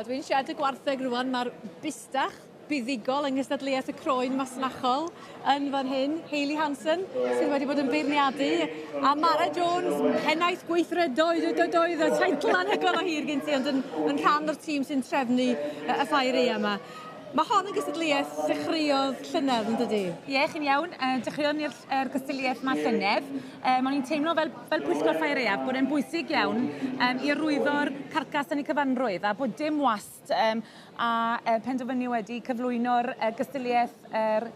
Wel, dwi'n siarad y gwartheg rwan, mae'r bustach buddugol yng nghystadleuaeth y croen masnachol yn fan hyn, Hayley Hanson, sydd wedi bod yn beirniadu, a Mara Jones, pennaeth gweithredoedd, oedd, oedd, y teitl anhygoel o hir gen ti, ond yn rhan o'r tîm sy'n trefnu y ffair aeaf yma. Mae hon yn gystadleuaeth ddechreuodd llynedd, yn dydi? Ie, yeah, chi'n iawn. Dechreuon ni'r er gystadleuaeth yma llynedd. O'n i'n teimlo fel pwyllgor ffair aeaf bod e'n bwysig iawn i arwyddo'r carcas yn ei cyfanrwydd a bod dim wast a penderfynu wedi cyflwyno'r gystadleuaeth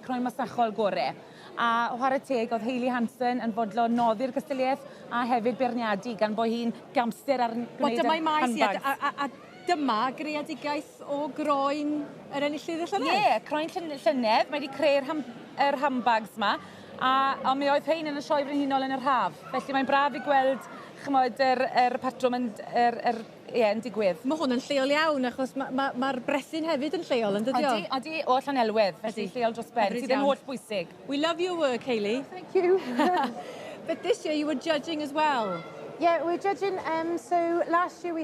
croen masnachol gore. A chwarae teg, oedd Hayley Hanson yn fodlon noddi'r gystadleuaeth a hefyd beirniadu gan bod hi'n gamster ar gwneud y dyma'i maes i, handbags. A dyma greadigaeth o groen yr enillydd y llynedd? Ie, yeah, croen llynedd. Mae wedi creu'r yr handbags ma. A mi oedd rhein yn y Sioe Frenhinol yn yr haf. Felly mae'n braf i gweld, chymod, yr patrwm yn digwydd. Mae hwn yn lleol iawn, achos mae'r brethyn hefyd yn lleol, yn dydi o? Odi, o Llanelwedd, felly lleol dros ben, sydd yn holl bwysig. We love your work, Hayley. Thank you. But this year you were judging as well. Yeah, we're judging. So last year we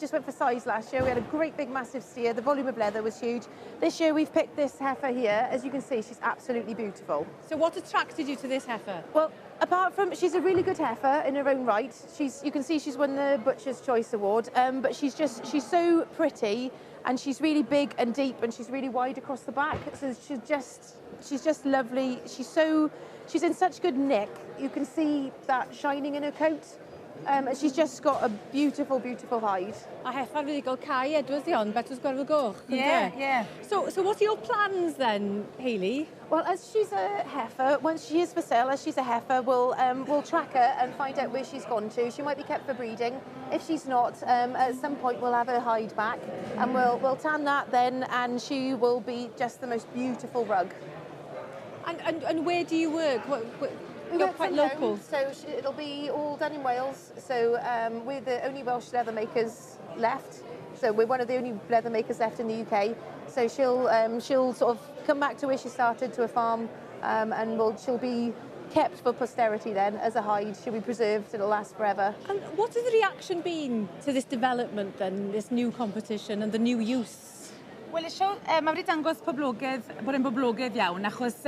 just went for size last year. We had a great big massive steer. The volume of leather was huge. This year we've picked this heifer here. As you can see, she's absolutely beautiful. So what attracted you to this heifer? Well, apart from, she's a really good heifer in her own right. You can see she's won the Butcher's Choice Award, but she's so pretty, and she's really big and deep, and she's really wide across the back. So she's just lovely. She's in such good nick. You can see that shining in her coat. She's just got a beautiful, beautiful hide. A heffa'r fuddugol Kai Edwards di hon, Betws Gwerfyl Goch. Yeah, yeah. So what are your plans then, Hayley? Well, as she's a heifer, once she is for sale, as she's a heifer, we'll track her and find out where she's gone to. She might be kept for breeding. If she's not, at some point we'll have her hide back, and we'll tan that then, and she will be just the most beautiful rug. And where do you work? We You're work quite from local. home, so it'll be all done in Wales. So we're the only Welsh leather makers left. So we're one of the only leather makers left in the UK. So she'll sort of come back to where she started, to a farm, and she'll be kept for posterity then as a hide. She'll be preserved, it'll last forever. And what has the reaction been to this development then, this new competition and the new use? Wel, y sioe, mae wedi dangos poblogaidd, bod e'n boblogaidd iawn, achos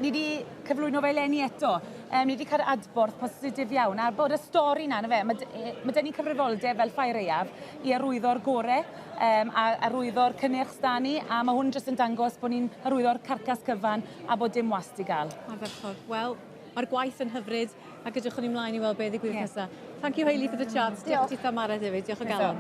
ni wedi cyflwyno fe eleni eto. Ni wedi cael adborth positif iawn, a bod y stori 'na, na fe, mae dyn ni cyfrifoldeb fel ffair aeaf i arwyddo'r gore, a arwyddo'r cynnyrch s'da ni, a mae hwn jyst yn dangos bod ni'n arwyddo'r carcas cyfan a bod dim wast i gael. Ardderchog. Wel, mae'r gwaith yn hyfryd, ac edrychwn ni mlaen i weld beth ddigwydd nesaf. Thank you, Hayley, for the chat. Diolch i ti, Mara, hefyd. Diolch o galon.